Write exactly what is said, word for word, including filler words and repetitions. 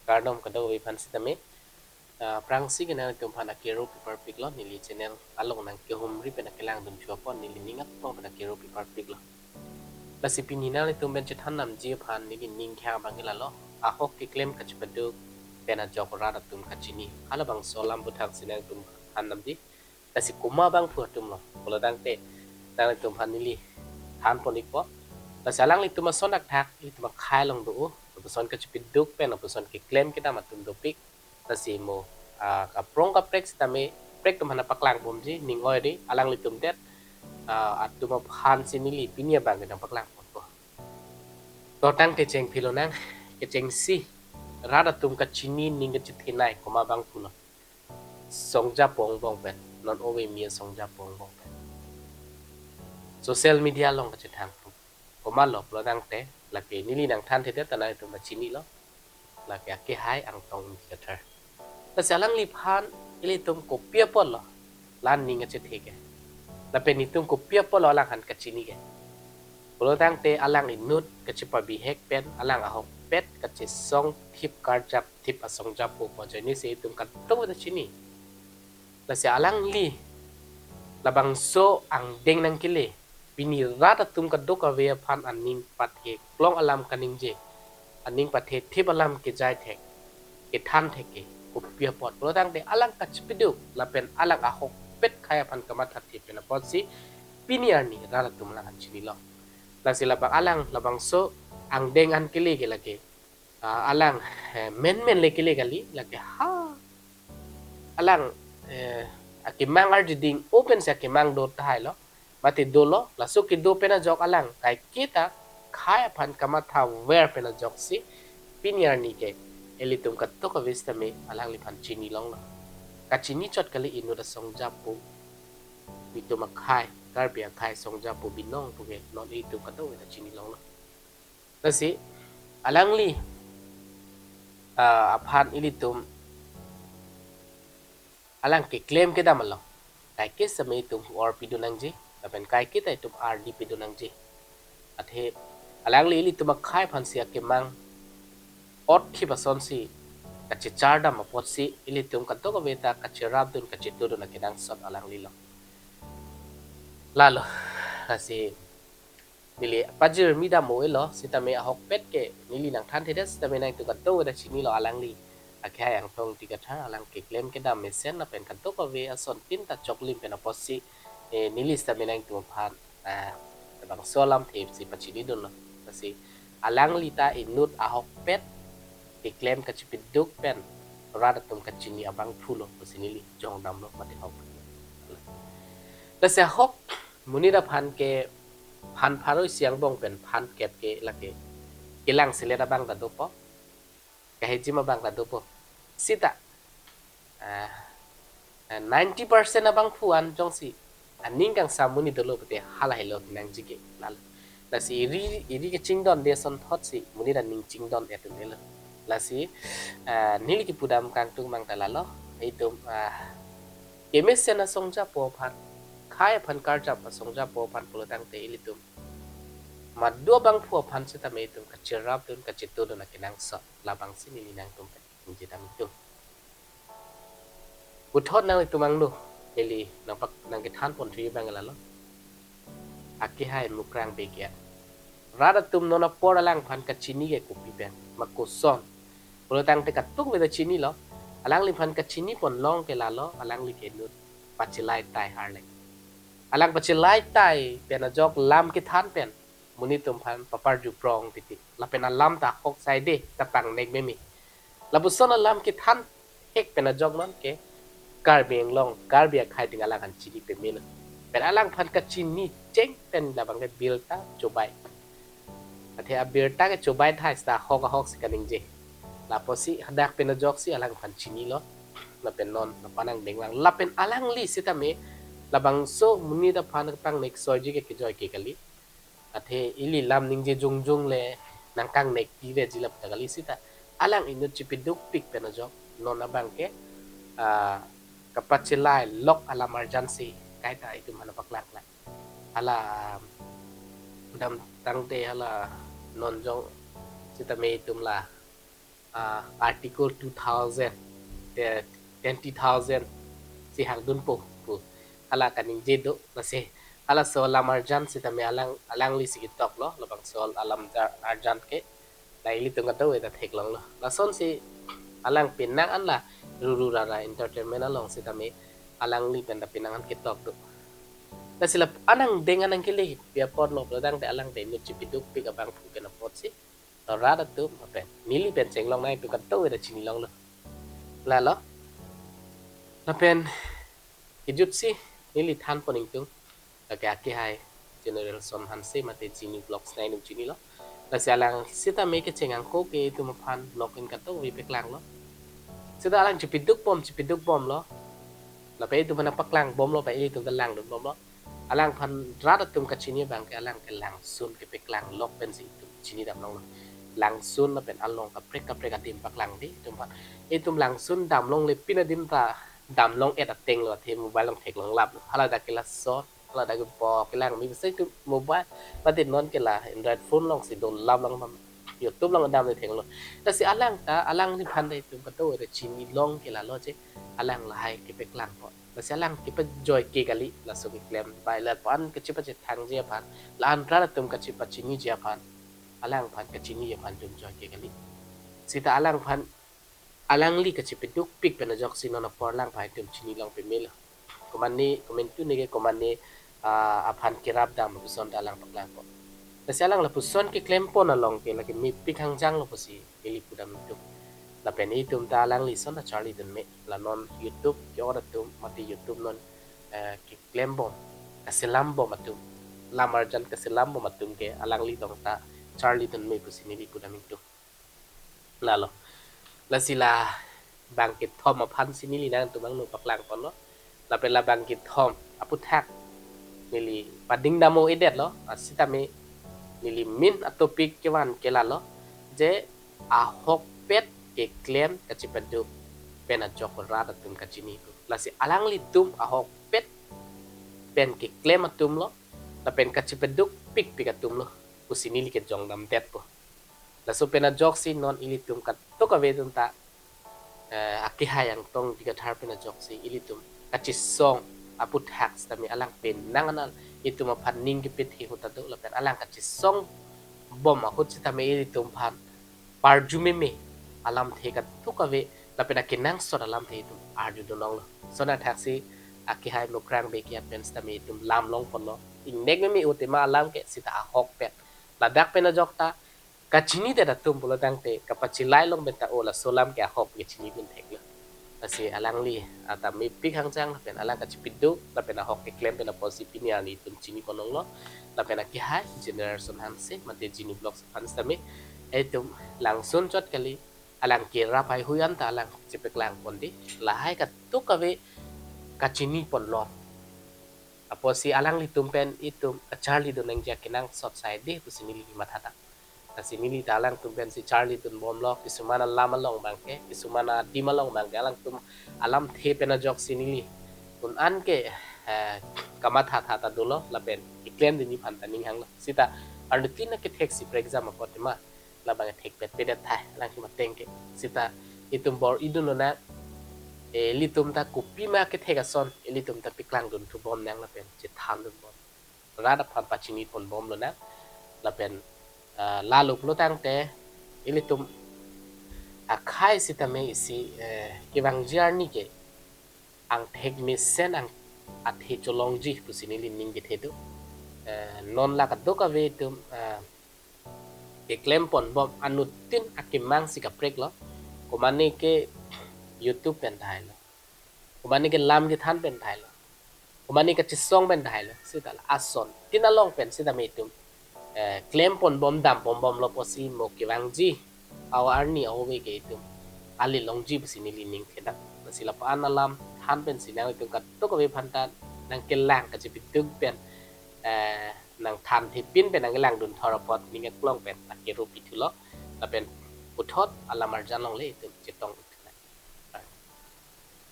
Kardom kadokave aphan sitame. Ah, aphrangsi ke nangtum aphan akero pi parpiklo, neli channel along nangkehumri pen akelang dun chua pon, neli ning aklong pen akero pi parpiklo. Lasi pini nanglitum pen chethan namji aphan neli ning khang abang ke lalo. Ahok keklem kachepaduk pen ajok rat atum kachini. Halabangso alam aphuthak si nangtum than namji. Lasi komat abangphu atumlo pulo tangte nanglitum aphan neli than pon ikpo. Lasi alanglitum ason thakthak, ilitum akhei along do, lapuson kachepaduk pen, lapuson keklem kedam atum dopik. Lasi mo, ah, kaprong kaprek sitame, prek atum aphan paklang bomji, ning oi dei, alanglitum det, ah, atum aphan si neli pini abang ke nangpaklang ponpo. To tangte chengphilonang, kechengsi, rat atum kachini ning kachethenei komat abangphulo. Songjapo angbong pen, non ove mi asongjapo angbong pen. Social media along kachethang. Komatlo pulo tangte, lake neli nangthanthedet ta nangtum chinilo. Lake akehai Angtong Ingti Kathar. Lasi alangliphan ilitum kopi apotlo la aning achethe ke. Lapen itum kopi apotlo alang aphan kachini ke. Pulo tangte alang inut kachepabihek pen, alang ahokpet kachesong thip karjap thip asongjapo pu ajoine si itum kadokave ta chini. Lasi alangli labangso angdeng nangkele, pini rat atum kadokave aphan aning pathe klong alam kaningje, aning pathe thip alam kejai thek, kethan thek ke, kopi apot pulo tangte alang kachepaduk lapen alang ahokpet khei aphan kamatha thip pen apotsi pini arni rat atum alang aphan chinilo. Lasi labang alang labangso angdeng an kele ke lake, ah, alang, eh, menmen le kele kali, lake ha alang, eh, akemang arjuding open si akemang do tahailo, mate dolo, laso kedo pen ajok alang kaiketa khei aphan kamatha ver pen ajoksi pini arni ke ilitum kadokave sitame alangliphan chini longlo. Kachini chot kali inut asongjapo, itum akhei, Karbi akhei songjapo binong puke non itum kadokave ta chini longlo. Lasi alangli, ah, aphan ilitum alang keklem kedam along kaike sitame itum or pidun nangji, lapen kaiketa itum ardi pidun nangji. Athe alangli ilitum akhei aphan si akemang ot thip asonsi kachechardam apotsi ilitum kadokave ta kacherapdun kachetudun akenangsot alanglilo. Lalo, lasi neli pajirmi dam o-elo, sitame ahokpet ke neli nangthanthedet sitame nangtum kadokave ta chinilo alangli. Akehai Angtong Ingti Kathar alang keklem kedam mesen lapen kadokave ason tin ta choklim pen apotsi, eh, neli sitame nangtum aphan, ah, labangso alamthe si pachinidunlo. Lasi alangli ta inut ahokpet keklem kachepaduk pen rat atum kachini abangphulo pusi neli jongdamlo mate hok. Lasi ahok monit aphan ke phan pharo isi angbong pen phan kep ke lake kelang selet abang ta dopo, kahejim abang ta dopo. Sita, ah, ah, ninety percent abangphu an jongsi aning kangsam monit dolo pute hala helo nangji ke lalo. Lasi iri, iri kechingdonde asonthotsi monit aning chingdon-et un-elo. Lasi, ah, neli kepudam kangtung mang ta lalo, itum, ah, kemesen asongjapo aphan, khei aphan karjap asongjapo aphan pulo tangte ilitum madu abangphu aphan sitame itum kacherapdun kachetudun akenangsot, labangsi neli nangtum pen ningjedam itum. Puthot nanglitum angno neli nangpak nangkethan ponthu abang lalo. Akehai Mukrang Bey ke. Rat atum non apor alang aphan kachini ke kopi pen, ma koson pulo tangte kadokave ta chinilo. Alangliphan kachini pon long ke lalo, alangli ke inut pachelai tai harle. Alang pachelai tai pen ajok lam kethan pen monit atum aphan paparju prong titi. Lapen alam ta ahok saide ta pangnek meme. Lapuson alam kethan hek pen ajok non ke Karbi Anglong, Karbi akhei ding alang aphan chini pemelo. Pen alang aphan kachini cheng pen labang ke birta chobai. Athe abirta ke chobai thai sita ahok ahok si kaningje. Lapusi hadak pen ajoksi alang aphan chinilo. Lapen non lapu-an angdeng lang. Lapen alangli sitame labangso monit aphan pangnek soiji ke kejoi ke kali. Athe ili lam ningje jongjong le nangkangnek piveji lapu ta kali sita. Alang inut chepadukpik pen ajok non abang ke, ah, kapachelai lok alam arjan si kaita itum aphan paklang lang. Hala, ah, dam tangte hala non jong sitame itum la, ah, Article two thousand, eh, twenty thousand si hangdunpo pu hala kaningje do. Lasi halaso alam arjan sitame alang, alangli si ketoklo, labangso alam jar-, arjan ke. La ilitum kadokave ta theklonglo. Lasonsi alang penang an la ruru rara entertainment along sitame alangli pen ta penang an ketok do. Lasi la anang deng anang kele pi apotlo pulotangte alang ta inut chipidukpik abangphu pen apotsi rat atum lapen neli pen chenglong nangtum kadokave ta chinilonglo. Lalo. Lapen kejutsi neli thanpon ingtung. Lake akehai General Son Hanse mate Geni Vlogs nangtum chinilo. Lasi alang sitame kecheng angko ke itum aphan login kadokave paklanglo. Sita alang chipidukbom, chipidukbomlo. Lapen itum aphan paklangbomlo, lapen itum ta langdunbomlo. Alangphan rat atum kachini abangke alang ke langsun kepaklang lok pensi itum chinidamlonglo. Langsun lapen along kaprek kaprek adim paklang di itum aphan. Itum langsun damlongle pin adim ta damlong-et atenglo, athe mobile along theklonglaplo. Hala dak ke lason, hala dak ke bok kelang mi besai itum mobile mate non ke la Android phone alongsi dolamlang ma YouTube along damle thenglo. Lasi alang ta, alangliphan ta itum kadokave ta chinilong ke lalo je alang lahai kepaklangpo. Lasi alang kepajoi ke kali, laso keklem bai lapu-an kachipachethangji aphan, la-an rat atum kachipachiniji aphan, alangphan kachiniji aphan itum joi ke kali. Sita alangphan, alangli kachipidukpik pen ajoksi non apor alangphan itum chinilong pamelo. Komatne, komantu neke komatne, ah, aphan kerapdam lapuson ta alang paklangpo. Lasi alang lapuson keklempon along ke lake mepik hangjanglo pusi neli pudam ingtung. Lapen itum ta alangli ason ta charlidun me. La non YouTube ke-ot atum mate YouTube non, eh, keklembom, kaselambom atum, lam arjan kaselambom atum ke alangli tong ta charlidun me pusi neli pudam ingtung. Lalo. Lasi la bang kethom aphansi neli nangtum angno paklangponlo. Lapen la bang kethom aputhak neli padingdam-o-edetlo. Ah, sitame neli main atopic kevan ke lalo je ahokpet keklem kachipaduk pen ajok rat atum kachini pu. Lasi alanglitum ahokpet pen keklem atumlo, lapen kachipadukpikpik atumlo pusi neli kejongdamdetpo. Laso pen ajoksi non ilitum kadokave atum ta, eh, akehai angtong di kathar pen ajoksi ilitum kachisong aputhak sitame alang penang an itum aphan ning kepethe ahut ta do, lapen alang kachisongbom ahut sitame ilitum aphan parju meme alamthe kadokave lapen akenangsot alamthe itum arjudunlonglo. Lason athaksi akehai Mukrang Bey ke-at pen sitame itum lamlongponlo. Ingnek meme o tema alam ke sita ahokpet. Ladak pen ajok ta kachinidet atum pulotangte kapachilailong pen ta o laso alam ke ahok kechinidun theklo. Lasi alangli ata mepik hangjang lapen alang kachipiduk lapen ahok keklem pen apotsi pini arni itum chiniponlonglo. Lapen akehai General Son Hanse mate Geni Vlogs aphan sitame itum langsun chot kali, alang kerap haihui an ta alang chipaklangpon di, lahai kadokave kachiniponlong. Apotsi alanglitum pen itum kacharlidun nangji akenangsot sai di pusi neli matha ta. Lasi neli ta alangtum pensi charlidunbomlo, kisuman alam along abangke, kisuman adim along abangke alangtum alamthe pen ajoksi neli un-an ke, eh, kamathatha ta dolo, lapen keklemdunji aphan ta ning hanglo. Sita arni tin aketheksi pre-exam apot tema labang thekpetpedet thai, alang kemateng ke. Sita itum bor-idunlonang, eh, ilitum ta kopima kethek ason ilitum ta paklangdunthubomnang lapen chethandunbom. Rat aphan pachiniponbomlonang. Lapen, ah, lalo pulotangte ilitum akhei sitame isi, eh, kevangji arni ke angthek mesen ang athe cholongji pusi neli ning kethe do. Eh, non la kadokave itum, eh, keklemponbom anuttin akemangsi kapreklo. Komatne ke YouTube pen tahailo. Komatne ke lam kethan pen tahailo. Komatne kachisong pen tahailo. Sita la ason tin along pen sitame itum, eh, klemponbom damponbomlo pusi mo kevangji awa arni awe ke itum ale longji pusi neli ning thedak. Lasi lapu-an alam than pensi nangtum kadokave aphan ta nangkelang kachipiduk pen, eh, nangthan thepin pen nangkelangdun thor apot ning aklong pen nangkerupi thulo. Lapen puthot alam arjan longle itum chetong